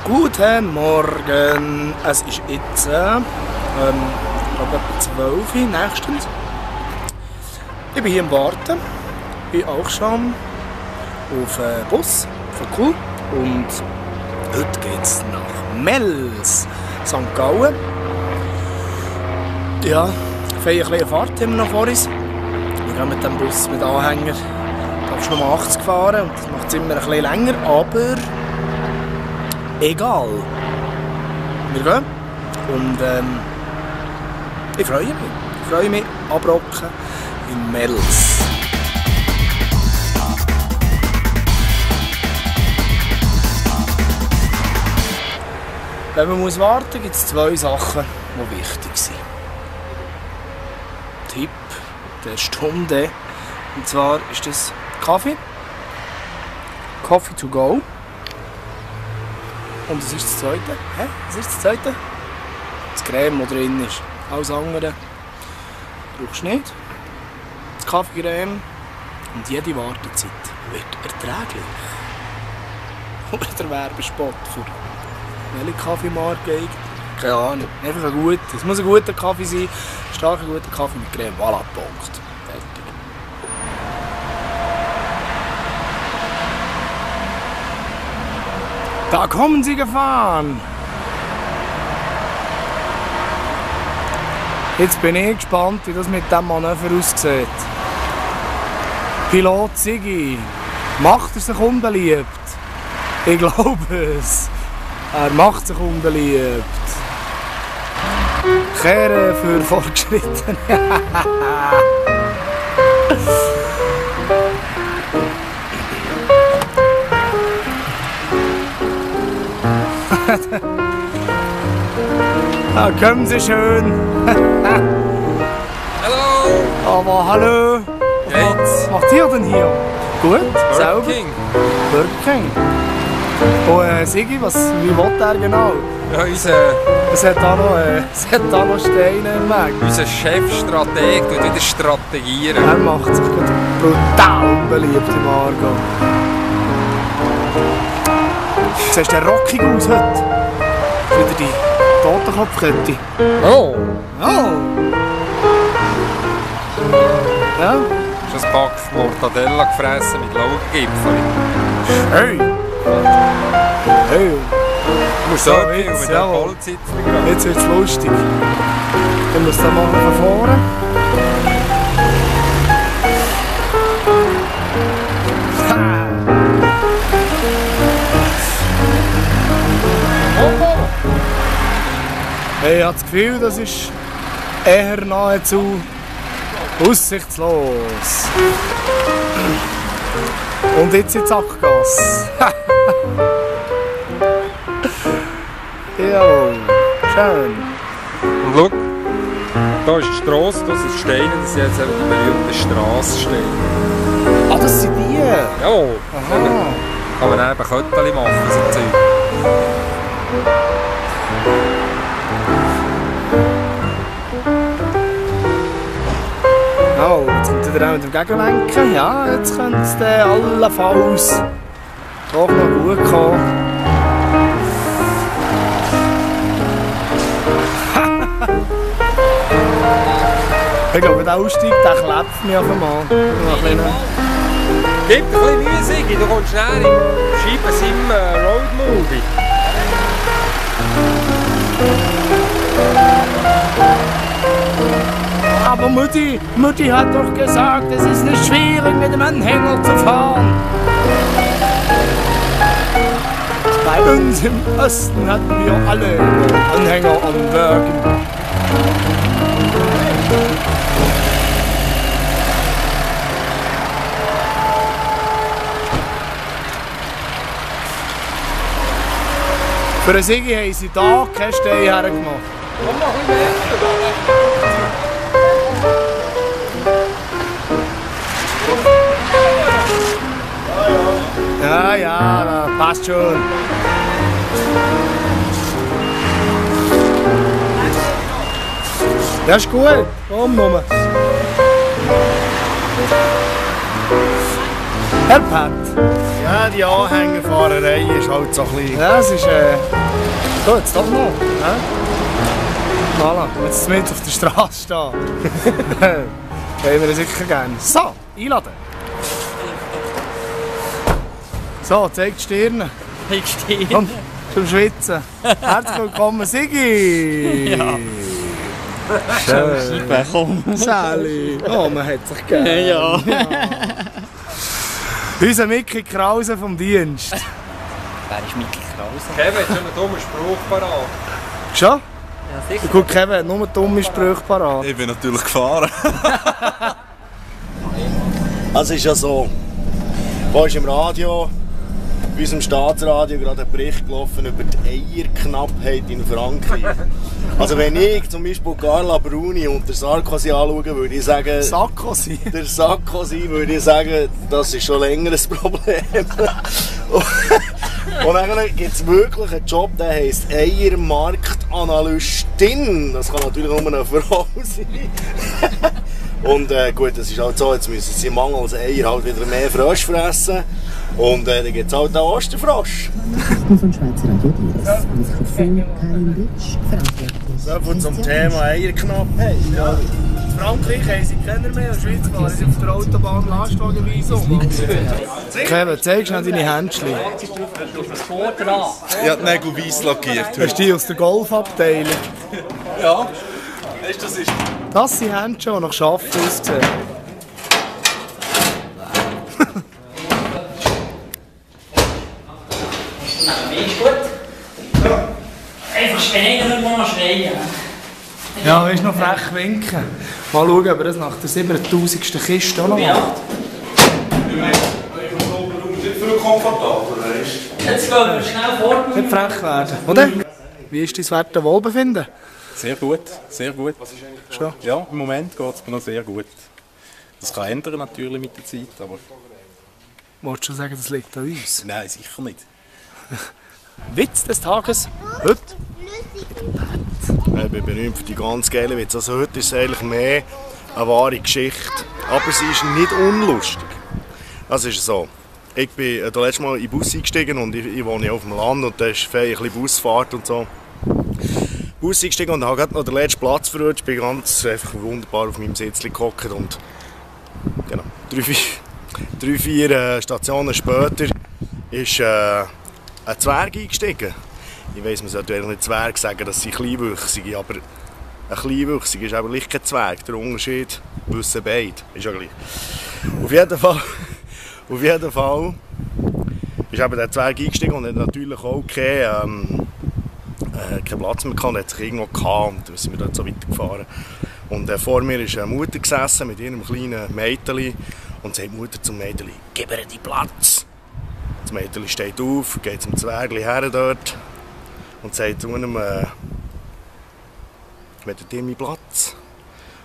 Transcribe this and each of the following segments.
Guten Morgen, es ist jetzt etwa 12 Uhr nächstens. Ich bin hier am Warten, bin auch schon auf einen Bus von Cool und heute geht es nach Mels, St. Gallen. Ja, eine kleine Fahrt haben wir noch vor uns. Wir gehen mit dem Bus mit Anhänger, ich habe schon mal 80 gefahren und das macht es immer ein bisschen länger, aber egal. Wir gehen und ich freue mich. Ich freue mich, abrocken in Mels. Wenn man warten muss, gibt es zwei Sachen, die wichtig sind. Tipp der Stunde. Und zwar ist das Kaffee. Coffee to go. Und das ist das zweite. Hä? Was ist das zweite? Das Creme, das drin ist. Alles andere brauchst du nicht. Das Kaffeecreme. Und jede Wartezeit wird erträglich. Oder der Werbespot für welche Kaffeemarke eigentlich? Keine Ahnung. Einfach ein guter. Es muss ein guter Kaffee sein. Starker guter Kaffee mit Creme. Voilà, Punkt. Fertig. Da kommen sie gefahren. Jetzt bin ich gespannt, wie das mit diesem Manöver aussieht. Pilot Sigi. Macht er sich unbeliebt? Ich glaube es. Er macht sich unbeliebt. Kehren für Fortgeschrittene. Da kommen Sie schön. Hallo! Aber hallo. Was macht ihr denn hier? Gut? Burger King. Burger King. Und Sigi, wie will er genau? Ja, Es hat auch noch Steine im Weg. unser Chefstrateg tut wieder strategieren. Er macht sich gerade brutal unbeliebt im Argo. Siehst du rockig aus heute? Wieder die Totenkopfkette. Oh! Oh! Ja? Hast du ein Pack Mortadella gefressen mit Laugengipfel? Hey! Hey! Du musst So, so viel jetzt, mit der jawohl. Holzsitzung gerade. Jetzt wird es lustig. Ich muss dann mal von vorne. Hey, ich habe das Gefühl, das ist eher nahezu aussichtslos. Und jetzt in die Sackgasse. Jawohl, schön. Und schau, da ist die Strasse, das sind Steine, das sind jetzt eben die berühmten Strassensteine. Ah, das sind die? Ja, Aha. kann man eben Köttchen machen, so Zeug. Oh, jetzt kommt er auch mit dem Gegenlenken. Ja, jetzt könnte es dann allenfalls doch noch gut kommen. Ich glaube, der Ausstieg der klebt mich auf einmal. Gib dir ein bisschen Mühe, Sigi, du kommst schnell im Scheibensim Roadmovie. Aber Mutti hat doch gesagt, es ist nicht schwierig mit dem Anhänger zu fahren. Bei uns im Osten hatten wir alle Anhänger am Werken. Für den Sigi haben sie da keinen Stein hergemacht. Komm noch ein bisschen Ja, ja, passt schon. Ja, ist gut. Komm nur. Herr Pat. Ja, die Anhängerfahrerei ist halt so ein bisschen... Ja, es ist... So, jetzt doch noch. Ja? Voilà, jetzt mit auf der Straße stehen. Wollen wir sicher gerne. So, einladen. So, zeig die Stirne. Ich stehe. Komm, zum Schwitzen. Herzlich willkommen, Sigi! Ja. Schön. Komm. Sally! Oh, man hat sich gern. Ja. Unser Micky Krause vom Dienst. Wer ist Micky Krause? Kevin, hast du einen dummen Spruch parat? Schon? Ja, sicher. Gut, Kevin hat nur dumme Sprüche parat. Ich bin natürlich gefahren. Also es ist ja so, wo ist im Radio, bei unserem Staatsradio gerade ein Bericht gelaufen über die Eierknappheit in Frankreich. Also wenn ich zum Beispiel Carla Bruni und der Sarkozy anschaue, würde ich sagen... Sarkozy? Der Sarkozy würde ich sagen, das ist schon länger ein Problem. Und dann gibt es wirklich einen Job, der heisst Eiermarktanalystin. Das kann natürlich nur eine Frau sein. Und gut, das ist halt so, jetzt müssen sie mangels Eier halt wieder mehr Frosch fressen. Und dann gibt es halt den Osterfrosch. Von Schweizer Radio Dias. Mikrofon Karin Bitsch, verantwortlich. So viel zum Thema Eierknappheit. Ja. In Frankreich haben sie keiner mehr, in der Schweiz fahren sie auf der Autobahn Lastwagenweise um. Kevin, zeig schnell deine Händchen. Ich habe die Nägel weiss lackiert Hast heute. du die aus der Golfabteilung? Ja. Weißt du, das ist... Das sind Händchen, die nach Schaffen aussehen. Ist gut? Einfach schreien, nicht mal schreien. Ja, willst du noch frech winken? Mal schauen, ob er das nach der 7000. Kiste auch noch Ja. macht. Jetzt gehen wir schnell fort. Nicht frech werden, oder? Wie ist dein Werte Wohlbefinden? Sehr gut, sehr gut. Schon? Ja, im Moment geht es mir noch sehr gut. Das kann ändern natürlich mit der Zeit, aber Wolltest du sagen, das liegt an uns? nein, sicher nicht. Witz des Tages heute. Ich bin berühmt für die ganz geilen Witze. Also heute ist es eigentlich mehr eine wahre Geschichte. Aber sie ist nicht unlustig. Also ist es so. Ich bin das letzte Mal in den Bus eingestiegen und ich wohne auf dem Land und da ist ein bisschen Busfahrt und so. Bus eingestiegen und habe gerade noch den letzten Platz verrutscht. Ich bin ganz einfach wunderbar auf meinem Sitz gehockt und genau, 3-4 Stationen später ist ein Zwerg eingestiegen. Ich weiss, man sollte eigentlich nicht Zwerg sagen, das sind Kleinwüchsige, aber ein Kleinwüchsiger ist aber gleich kein Zwerg. Der Unterschied wissen beide, ist ja gleich. Auf jeden Fall ist eben der Zwerg eingestiegen und hat natürlich auch keinen Platz mehr gehabt, hat sich irgendwo gehabt und dann sind wir dort so weitergefahren. Und vor mir ist eine Mutter gesessen mit ihrem kleinen Mädchen und sagt die Mutter zum Mädchen: «Gib ihr die Platz!» Das Mädchen steht auf, geht zum Zwergli her dort und sagt zu ihm: «Wollt ihr meinen Platz?»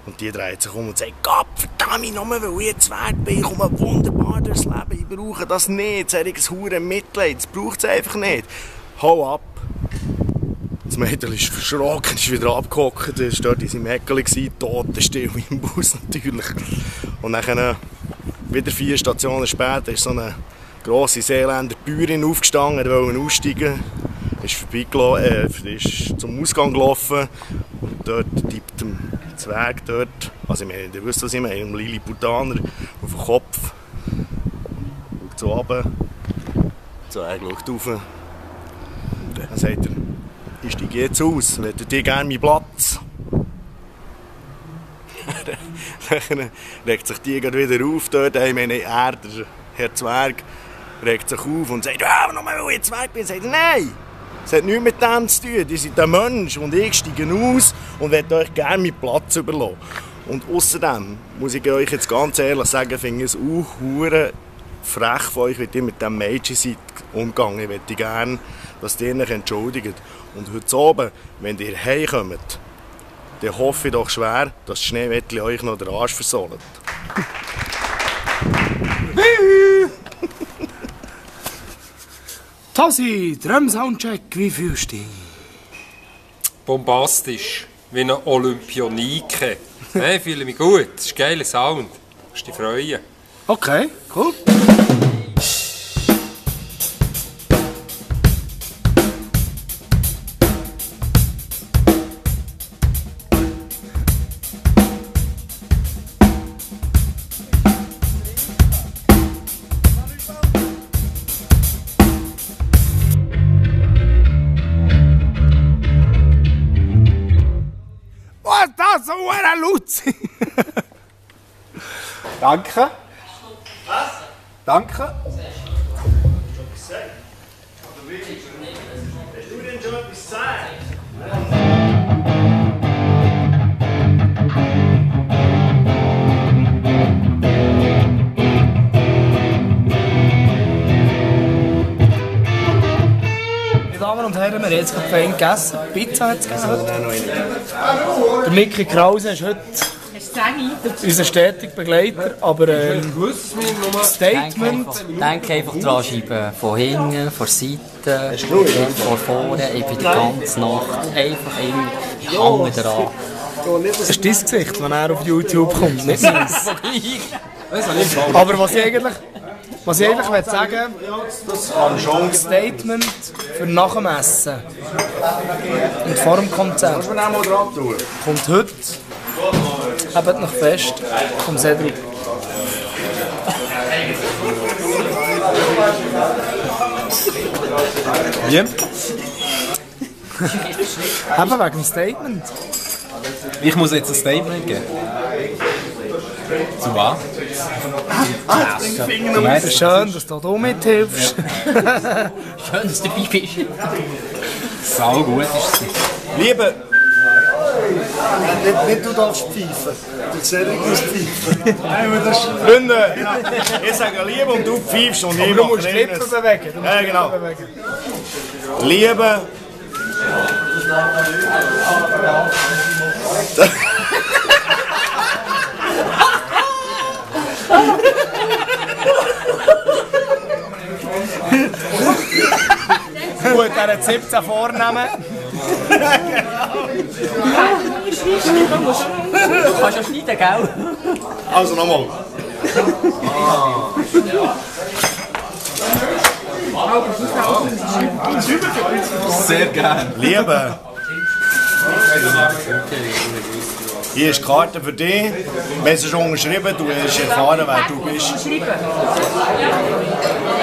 Und die dreht sich um und sagt: «Gott verdammt, nur weil ich ein Zwerg bin, ich komme wunderbar durchs Leben, ich brauche das nicht, solches hure Mitleid, das braucht es einfach nicht. Hau ab!» Das Mädchen ist verschrocken, ist wieder abgehockt, es war dort in seinem Eckchen, totenstill im Bus natürlich. Und dann, wieder 4 Stationen später, ist so eine grosse Seeländer Bäuerin aufgestanden, wollte aussteigen, ist zum Ausgang gelaufen und dort tippt dem Zwerg dort, also ich meine, ihr wisst, was ich meine, einem Lilliputaner auf den Kopf, schaut so runter, der Zwerg schaut rauf, dann sagt er: «Ich steige jetzt aus, hättet ihr gerne meinen Platz?» Dann regt sich die wieder auf dort, ich meine, der Herr Zwerg regt sich auf und sagt: «Ja, nur weil ich Zwerg bin.» Sagt er: «Nein, es hat nichts mit dem zu tun, ihr seid ein Mensch und ich steige aus und möchte euch gerne meinen Platz überlassen.» Und außerdem muss ich euch jetzt ganz ehrlich sagen, finde ich es auch hure frech von euch, wie ihr mit diesem Mädchen seid umgegangen. Ich möchte gerne, dass ihr euch entschuldigt. Und heute Abend, wenn ihr heimkommt, dann hoffe ich doch schwer, dass das Schneewittchen euch noch den Arsch versohlt. Tassi, Drum-Soundcheck, wie fühlst du dich? Bombastisch, wie eine Olympionike. Hey, fühle mich gut, das ist ein geiler Sound. Du musst dich freuen. Okay, cool. Was das so eine Lutz? Danke. Was? Danke. Hast du denn schon etwas gesagt? Meine Damen und Herren, wir haben jetzt gerade fein gegessen. Pizza hat es gegeben. Der Micky Krause ist heute unser stetiger Begleiter, aber Statement. Denk einfach dran, schreiben. Von hinten, von Seiten, von vorne, ich bin die ganze Nacht einfach immer hängen dran. Das ist dein Gesicht, wenn er auf YouTube kommt, nicht meins. Aber was ich eigentlich sagen will, Statement für nach dem Essen und vor dem Konzert kommt heute, habt noch fest, vom Cedric. Wie? Eben wegen dem Statement. Ich muss jetzt ein Statement geben. Zu was? Du meinst, Schön, dass du mithilfst. Schön, dass du dabei bist. sau gut ist sie. Liebe, Nicht du darfst pfeifen. Der Cedric muss pfeifen. Freunde, ich sage Liebe und du pfeifst und ich Du mache musst die Lippen Kleines. bewegen. Du musst Ja, die genau. Lippen bewegen. Liebe. Gut, er hat 17 Vornamen. Du kannst ja schneiden, gell? Also nochmal. Sehr gerne. Liebe. Hier ist die Karte für dich. Wir haben sie schon unterschrieben, du hast erfahren, wer du bist.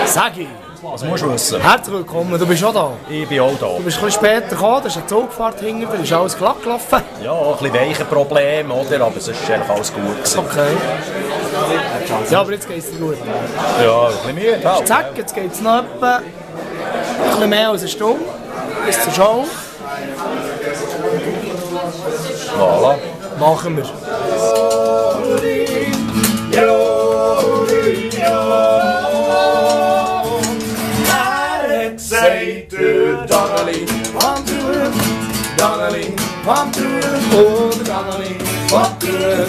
Sag ich. Was musst du wissen? Herzlich willkommen, du bist auch da. Ich bin auch da. Du bist ein bisschen später gekommen, da ist eine Zugfahrt hinter dir, ist alles glatt gelaufen. Ja, ein bisschen weiche Probleme, oder? Aber sonst war eigentlich alles gut gewesen. Okay. Ja, aber jetzt geht es dir gut. Ja, ein bisschen müde halt. Zack, jetzt geht es noch etwa ein bisschen mehr als eine Stunde bis zur Show. Voilà. Machen wir. Say to Donnelly, One to it, Donnelly, one to it, oh the Donnelly, one to it.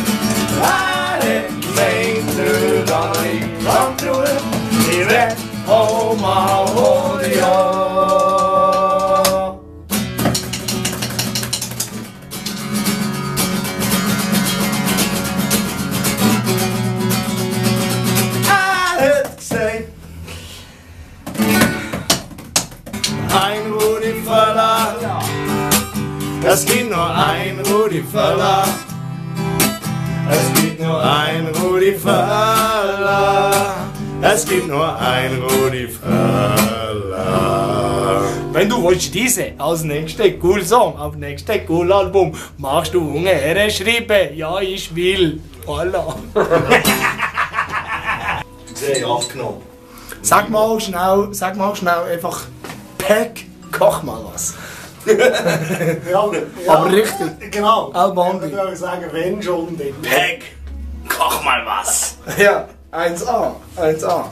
say to Donnelly, come to it. He let home my audio. Ein Rudi Völler, es gibt nur ein Rudi Völler. Es gibt nur ein Rudi Völler. Es gibt nur ein Rudi Völler. Wenn du willst diese als nächste cool Song auf nächste cool Album machst du ungefähr schreiben, ja ich will. Voilà. Sehr abgenommen. Sag mal schnell einfach Peg, koch mal was. Ja, Aber richtig. genau. Albandi. Ich würde sagen, wenn schon, dann. Peg, koch mal was. Ja, 1A, 1A.